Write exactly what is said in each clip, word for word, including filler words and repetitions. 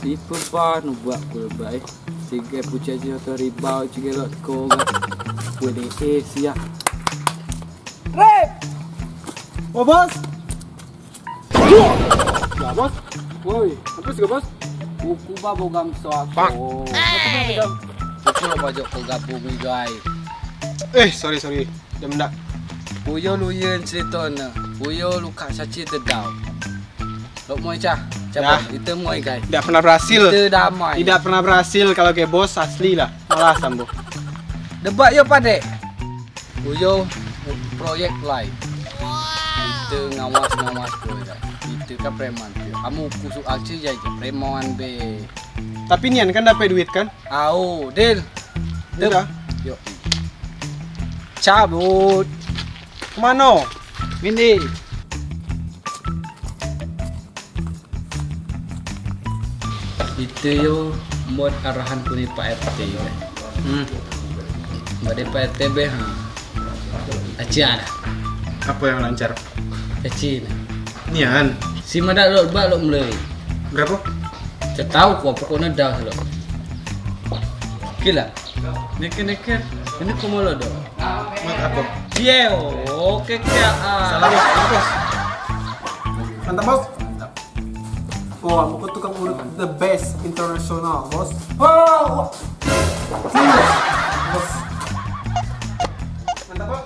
Ipe ba nu buak ku lebai. Sige pucai si oto ribau sige lok ko ga. Ku de e sia. Rep. Oh, bos. Ya, bos. Woi, apa sih, bos? Uku ba bogam so aku. Uku lo bajok ko gabung igai. Eh, sorry, sorry. Dem dak. Uyo luyen cerita ne. Uyo luka caci dedau. Lok moi cah. Coba ite moi gai. Tidak pernah berhasil. Ite damai. Tidak pernah berhasil kalau ke bos asli lah. Malah sambo. Debak yo padek. Uyo proyek lain. Ite ngawas-ngawas proyek. Ite kan preman. Kamu kusuk aksi aja preman be. Tapi nian kan dapat duit kan? Au, deal. Udah. Yuk. Cabut. Kemano? Mindi. Ite yo mot arahan kunei Pak R T kan. Hmm. Mot de Pak R T be ha. Acian. Apa yang lancar? Acian. Nian. Si madak lok bak lok melei. Berapa? Tetau ko pokoknya dah lok. Kila. Neker, neker. Ini ko molo do. Mak apa? Cie, oke, cie, ah. Salah, bos. Bos. Mantap, bos. Mantap. Wah, muka tukang urut the best international, bos. Wah, wah. Bos. Mantap, bos.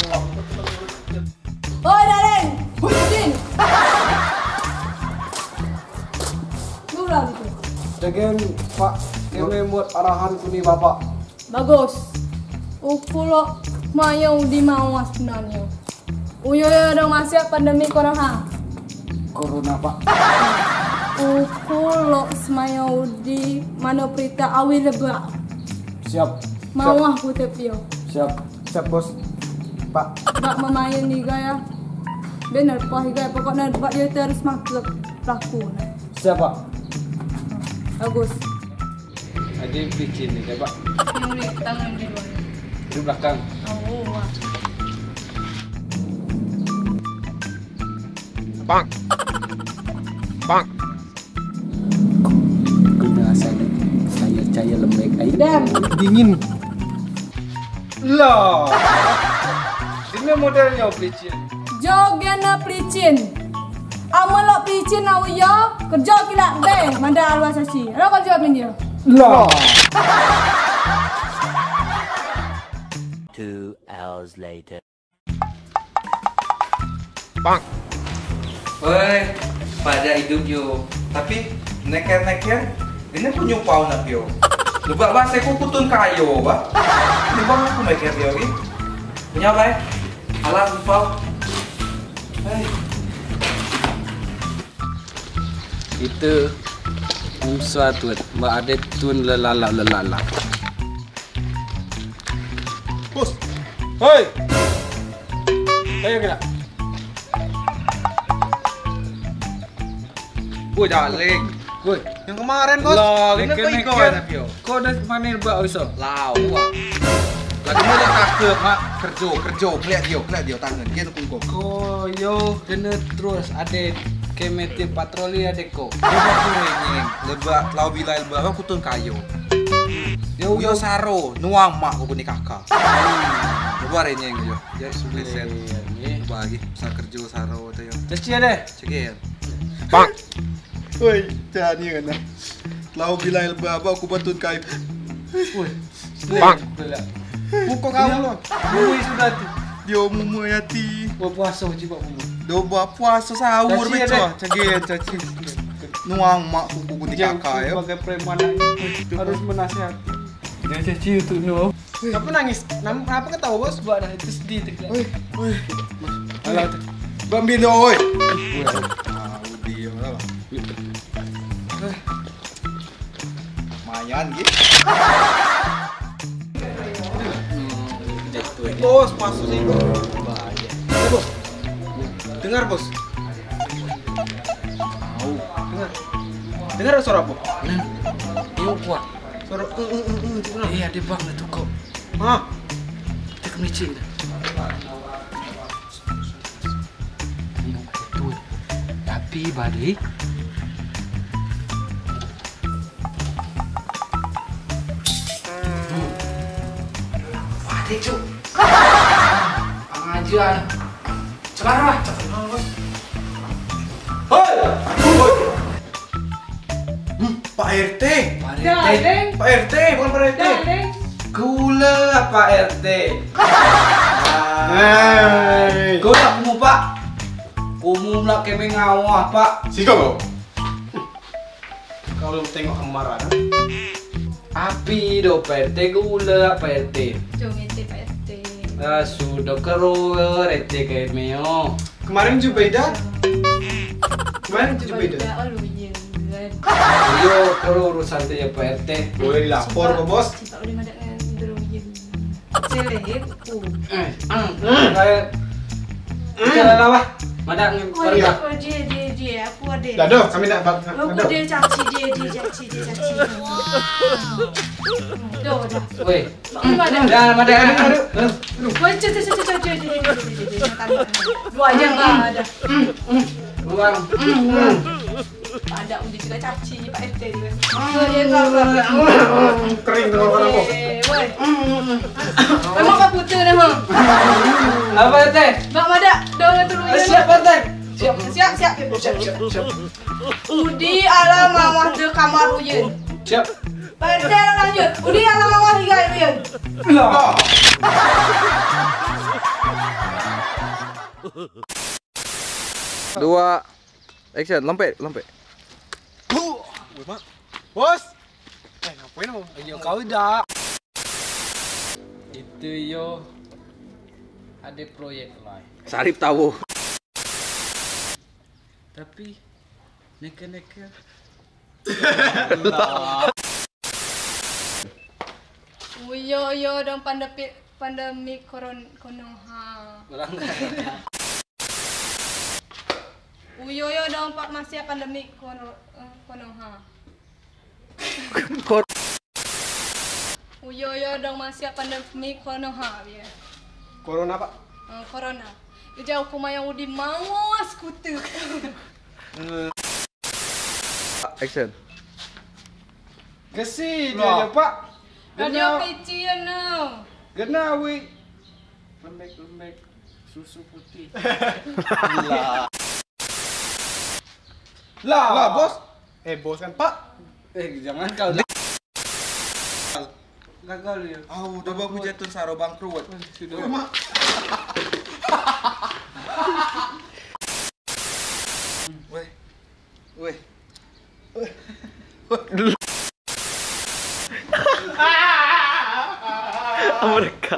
Wah, muka tukang urut the Oi, Dareng! Husin! Nulah gitu. Jagain, Pak. Keme mot arahan kunei Bapak. Bagus. Uku lok semayau udi mawas sebenarnya. Uyo yo dong masih pandemi corona ha. Corona, Pak. Uku lok semayau udi mano perita awei lebak. Siap. Mawah ku tepio. Siap. Siap, bos. Pak. Bak memain igai ya. Bener pah igai. Pokoknya bak dia terus makhluk pelaku. Siap, Pak. Bagus. Ade pelicin ni, Pak. Yang di tangan di luar. Di belakang. Oh, wah. Bang. Bang. Guna asai cair-cair lembek ai. Dam. Dingin. Lah. Dina model nyau pelicin. Jogen ne pelicin. Amen lok pelicin au yo, kerjo kileak be, madeak aluan caci. Ro kerjo amen dio. Lah. Two hours later. Bang. Woi, padeak idup yo. Tapi neker-neker, gene ku nyupau nak yo. Lebak ba, seko kutun kayo ba. Ini bang aku meker yo ni. Punya ba, eh? Alah, nyupau. Hei. Ite musuh tun, ba ade tun lelalak-lelalak. Bos. Hei. Ayo kena. Woi, darling. Woi. Yang kemarin, bos. Lah, kena kau ikut, tapi yo. Kau dah mana bak iso? Lau, wah. Lagi ni dah takut, mak. Kerjo, kerjo. Keliak dio, keliak dio tangan. Dia nak pungkong. Kau yo kena terus ade kemeti patroli ade ko. Dia nak renyeng. Lebak, lau bilai lebak, bang kutun kayo. Yo, yo, saro, nuang mak ko kuni kakak. Lebak renyeng yo. Ya, sudah set. Bagi, usah kerjo saro tu yo. Cek cie deh. Cek cie. Bang. Woi, cak ni kan. Lau bilai lebak, abak ku batun kai. Woi. Bang. Pukul kau lo. Mumui sudah tu. Dia mumui hati. Buat puasa cibak mumui. Doba puasa sahur beco. Cak cie, cak cie. Nuang mak kuku ni kakak yo. Sebagai preman harus menasihati. Dia caci tu no. Kenapa nangis? Kenapa ketawa, bos? Buat dah itu sedih tu. Woi, woi. Alah tu. Bang Bilo, oi. Ah, udi lah. Mayan gitu. Bos, masuk sih. Eh, bos. Dengar, bos. Dengar. Dengar suara apa? Iyo, kuat. Suara, eh, eh, eh, eh, cik, nah. Iya, dia bang tu kok. Hah? Kita kemicik dah. Tapi balik. Kecu. Pengajian. Celah lah. Hoi. Hmm, Pak R T. Pak R T. Daleng. Pak R T, bukan Pak R T. Daleng. Gula Pak R T. Hei. Gula kumu, Pak. Kumu melak keme ngawah, Pak. Siko. Kalau tengok kemaran. Api do Pak R T, gula Pak R T. Jom R T Pak R T. Ah, sudo kero R T keme o. Kemarin Jubaida. Kemarin Jubaida. Jubaida, oh, luyen. Iyo, kero urusan te ya Pak R T. Boleh dilapor ke bos. Sipak boleh madak ngan luyen. Celek, uh. Eh, ah, eh. Kita lalah, wah. Madak ngan. Oh, iya, oh, dia, dia, dia. Aku ada. Dah, dah, kami nak bak-, aku dah. Dia caci, dia, dia caci, dia caci. Dah, dah. Weh. Dah, madak. Aduh, aduh, aduh. Weh, cek, cek, cek. Dua jam lah, dah. Keluar. Ada udah juga caci, Pak R T juga. Kering tu orang aku. Eh, woi. Memang kau putus dah, ha? Apa, Teh? Bak madak, dong turun. Siap, Teh. Siap, siap, siap. Siap, siap, siap. Udi alam mawah de kamar uyen. Siap. Pak R T alam lanjut. Udi alam mawah tiga uyen. Lah. Dua. Action, lempek, lempek. Woi, Mak. Bos. Eh, ngapain, Bos? Ayo, kau dah. Itu yo. Ada proyek lain. Sarip tahu. Tapi neke-neke. Uyo, uyo, dong pandemi, pandemi koron-, konoha. Ulang. Uyo, uyo, dong pak masiak pandemi kor-, eh, konoha. Kor- Uyo, uyo, dong masiak pandemi konoha, ya. Corona, Pak? Eh, corona. Jauh kumayang udi mawas kutu. Action. Gesi dia, Pak. Radio kecil no. Gena wi. Lembek-lembek susu putih. Lah. Lah. Lah, Bos. Eh, Bos kan, Pak. Eh, jangan kau. Gagal dia. Au, udah bagus jatuh saro bangkrut. Sudah. Mak. Weh. Weh. Weh. Weh. Amerika.